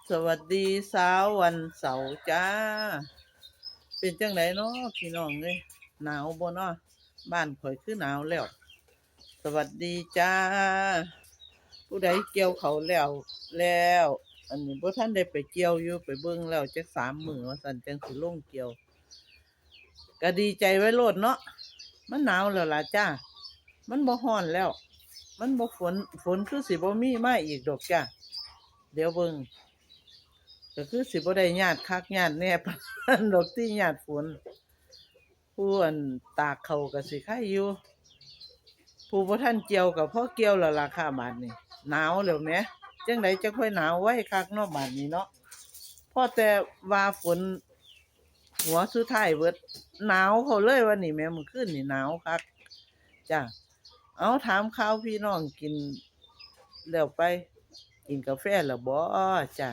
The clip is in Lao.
ສະຫວັດດີເຊົ້າວັນເສົາຈ້າ. ເປັນຈັ່ງໃດເນາະພີ່ນ້ອງເອີຍ ໜາວບໍ່ເນາະ? ບ້ານຂ້ອຍຄືໜາວແລ້ວ. ສະຫວັດດີຈ້າ. ຜູ້ໃດກ່ຽວເຂົ້າແລ້ວ ແລ້ວ ອັນນີ້ບໍ່ທັນໄດ້ໄປກ່ຽວຢູ່ ໄປເບິ່ງແລ້ວຈັກສາມມື້ວ່າຊັ້ນ ຈັ່ງຊິລົງກ່ຽວ. ກະດີໃຈໄວ້ໂລດເນາະ ມັນໜາວແລ້ວລະຈ້າ ມັນບໍ່ຮ້ອນແລ້ວ ມັນບໍ່ຝົນ ຝົນຄືຊິບໍ່ມີມາອີກດອກຈ້າ. ດຽວເບິ່ງ ກະຄືຊິບໍ່ໄດ້ຍາດຄັກຍາດແນ່ປານນັ້ນດອກຕິ ຍາດຝົນ. ຜູ້ອັນຕາກເຂົ້າກະຊິໄຄຢູ່ ຜູ້ບໍ່ທັນກ່ຽວກະພໍກ່ຽວແລ້ວລະຄ່ະບາດນີ້. ໜາວແລ້ວແໝ ຈັ່ງໃດຈັ່ງຄ່ອຍໜາວໄວຄັກເນາະບາດນີ້ເນາະ. ພໍແຕ່ວ່າຝົນ ຫົວສຸດທ້າຍເບິດ ໜາວເຂົ້າເລີຍວັນນີ້ແໝ ມື້ຄືນນີ້ໜາວຄັກຈ້າ. ເອົາ ຖາມຂ່າວພີ່ນ້ອງກິນແລ້ວໄປ ກິນກາແຟແລ້ວບໍ່ຈ້າ?